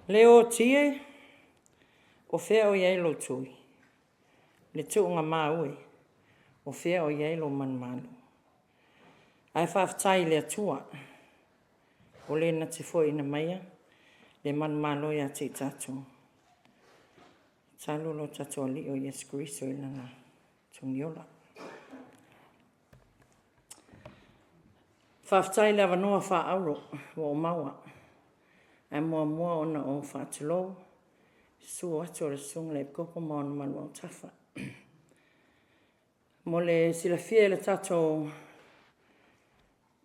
Leotie e, o fea o i ai lou tui? Le tuugamau e, o fea o i ai lou manumalo? Ae faafetai i le Atua, o le na te foaiina maia le manumalo ia te i tatou, talu lo tatou Alii o Iesu Keriso i lana togiola. Faafetai i le avanoa faaauro ua ou maua, ae muamua ona ou faatulou, susu atu o le Susuga i le Epikopo ma ona malu autafa. Mo le silafia e le tatou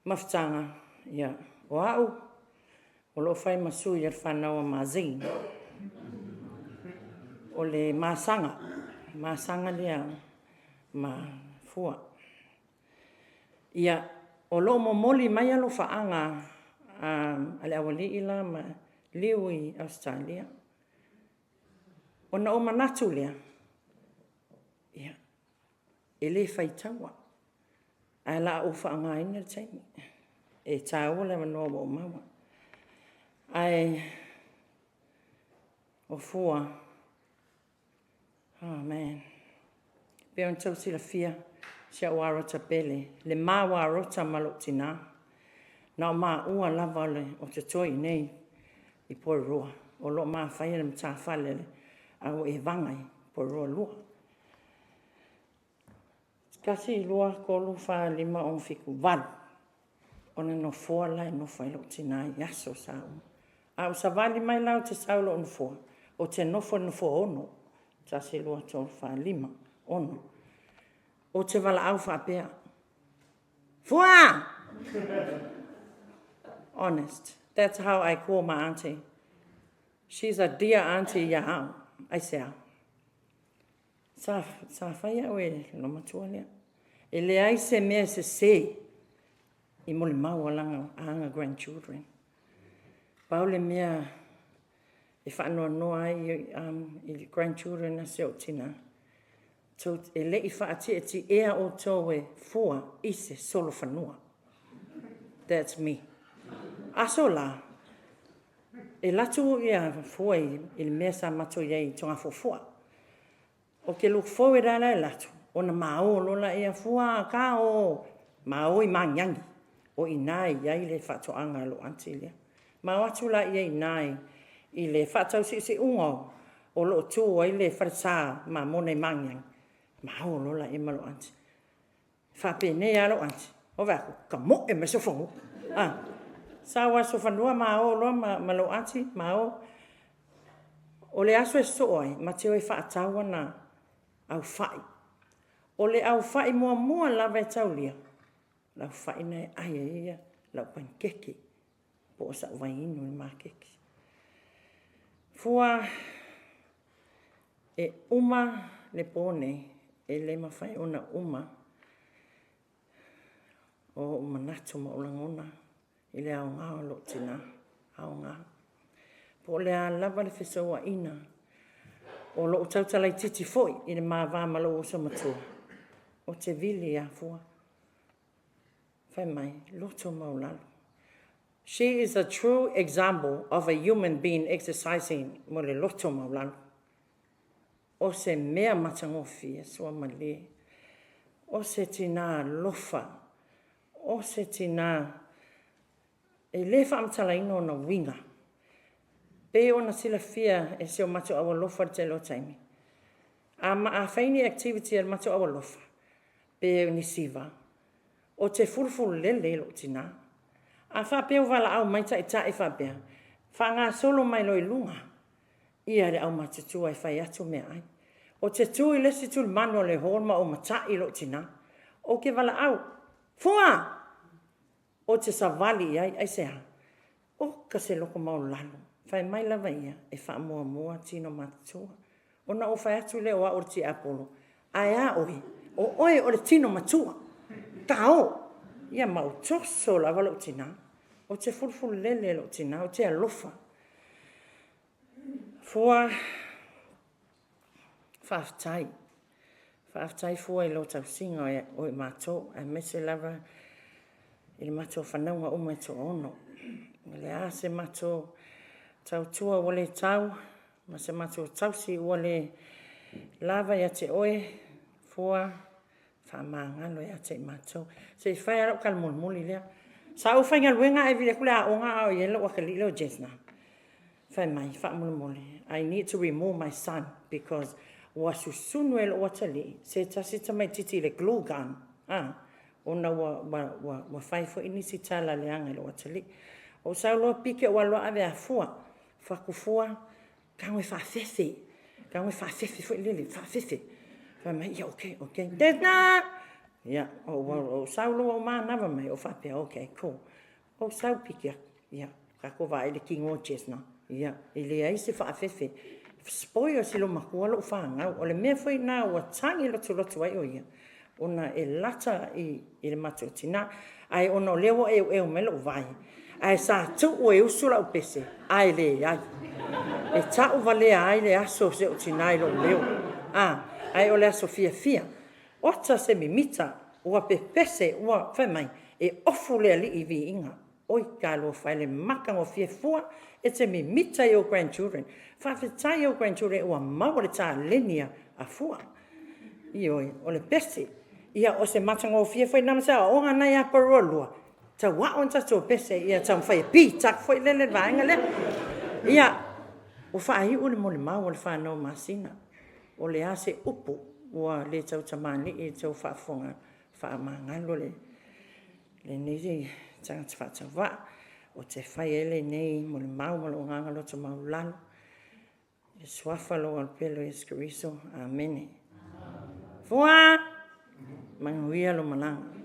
mafutaga, ia, o au o lo o fai ma sui o le fanau a Mazing. O le masaga, masaga lea ma Fua. Ia, o lo o momoli mai alofaaga a le aualii la ma Liu i Ausetalia. Ona ou manatu lea, ia, e le faitaua, ae o le a ou faaaogaina le taimi, e taua le avanoa ua ou maua. Ae o Fua, oh man, e pei ona outou silafia si au arota pele, le ma arota ma lou tina, na o maua lava o totoe i inei i Porirua, o lo o ma faia le matafale a le au Evaga i Porirua 2. 1, 2, 3, 4, 5, 6, 7, 8 ona nofoa la e nofo ai lou tina i aso sa uma. A ou savali mai la ou te sau i lou nofoa, ou te nofo i le nofoa 6, 1, 2, 3, 4, 5, 6. Ou te valaau faapea, Fua! Honest, that's how I call my auntie. She's a dear auntie ia au. Aisea? Sa, sa fai au e le matua lea. E leai se mea e sese i molimau a lana, a ana grandchildren. Pau le mea e faanoanoa ai i grandchildren a si ou tina, e le i faatietiea outou e Fua i se solofanua. That's me. Aso la, e alu atu ia Fua i le mea sa matou i ai i Togafuafua. Ou te look forward lava la e alu atu, ona mao loa lea, Fua tao, mao i Magiagi. O i ina e i ai le faatoaga a lou aunty lea. Ma o atu laia i ina i le faatausiusiuga o lo o tu ai le falesa Mamona i Magiagi, mao loa laia ma lou aunty. E faapenei lava lou aunty, ou vaai atu, tamoe mai solofanua. Ah, sau lava i solofanua mao loa ma lou aunty, mao. O le aso e sosoo ai, ma te o e faatau ana aufai. O le aufai muamua lava e taulia, o le aufai lena e ai ai lau panikeke po o sau vaiinu i le maketi. Fua, e uma le po nei, e le mafai ona uma o ou manatu ma ou lagona i le aoga o lou tina, aoga. Po o le a lava le fesouaina o lou tautala itiiti foi i le ma va ma lou uso matua, ou te vili ia Fua. Fai mai, loto maualalo. She is a true example of a human being exercising mo le loto maualalo. O se mea matagofie, suamalie. O se tina alofa. O se tina e le faamatalaina ona uiga. Pei ona silafia e si o matou aualofa i le tele o taimi. A, a fai ni activity a le matou aualofa, pe o ni siva, ou te fulufululele i lou tina. A faapea ua valaau mai taitai faapea, faagasolo mai loa i luga ia le aumatutua e fai atu meaai. Ou te tu i le isi tulimanu o le hall ma ou matai i lou tina. Ou te valaau, Fua! Ou te savali i ai, aisea? Oka se loto maualalo. Fai mai lava ia, e faamuamua tino matutua. Ona ou fai atu lea o au o le tiapolo, ae a oe? O oe o le tino matua. Tao! Ia ma ou toso lava lou tina. Ou te fulufululele i lou tina, ou te alofa. Fua, faafetai. Faafetai Fua i lou tausiga o i matou, aemaise lava i le matou fanauga uma e toaono. O le a se matou tautua ua le tau ma se matou tausi ua le lava ia te oe Fua, faamagalo ia te i matou. Se i fai lava lau tala mulimuli lea. Sa ou faigaluega ae vili atu le aoga a o i ai lou atalii lea o Jesna. Fai mai, faamolemole, I need to remove my son because ua susunu e lou atalii se tasi tamaitiiti i le glue gun, ona ua fai foi nisi tala leaga i lou atalii. Ou sau loa piki ou alu loa ave a Fua. Fai atu, Fua, tago e faafefe, tago e faafefe foi lele, faafefe. Fai mai, ia okay, okay. Desna! Ia, ou sau loa ua manava mai, ou faapea, okay, cool. Ou sau piki atu, ia, tatou vaai i le tino o Jesna. Ia, e leai se faafefe. Spoil e si loomatua lou fanau. O le mea foi lena ua tagi lotulotu ai o ia, ona e lata i le matou tina. Ae ona o lea ua eueu mai lou vae, ae sa tuu e usu lau pese, ae leai. E tauvalea ai le aso o si ou tina i lou leo. Ae o le aso fiafia, ota se mimita ua pepese, ua fai mai, e ofu le Alii i viiga. Oi talofa e, i le matagofie Fua, e te mimita i ou grandchildren. Faafetai i ou grandchildren ua maua le taleni a Fua. Ioe, o le pese. Ia, o se matagofie foi lena ma se aoaoga lena ia Palualua, tau ao ona tatou pese, ia taumafai e beat atu foi lele le vaega lea. Ia, ua faaiu le molimau a le fanau a Masina. O le a se upu ua le tautamalii i le tou faafofogaaga, faamagalo lenei tagata faatauvaa. Ou te faia ai lenei molimau ma lou agaga loto maualalo i le suafa o lou Alo Pele o Iesu Keriso. Amene. Fua, manuia lau malaga.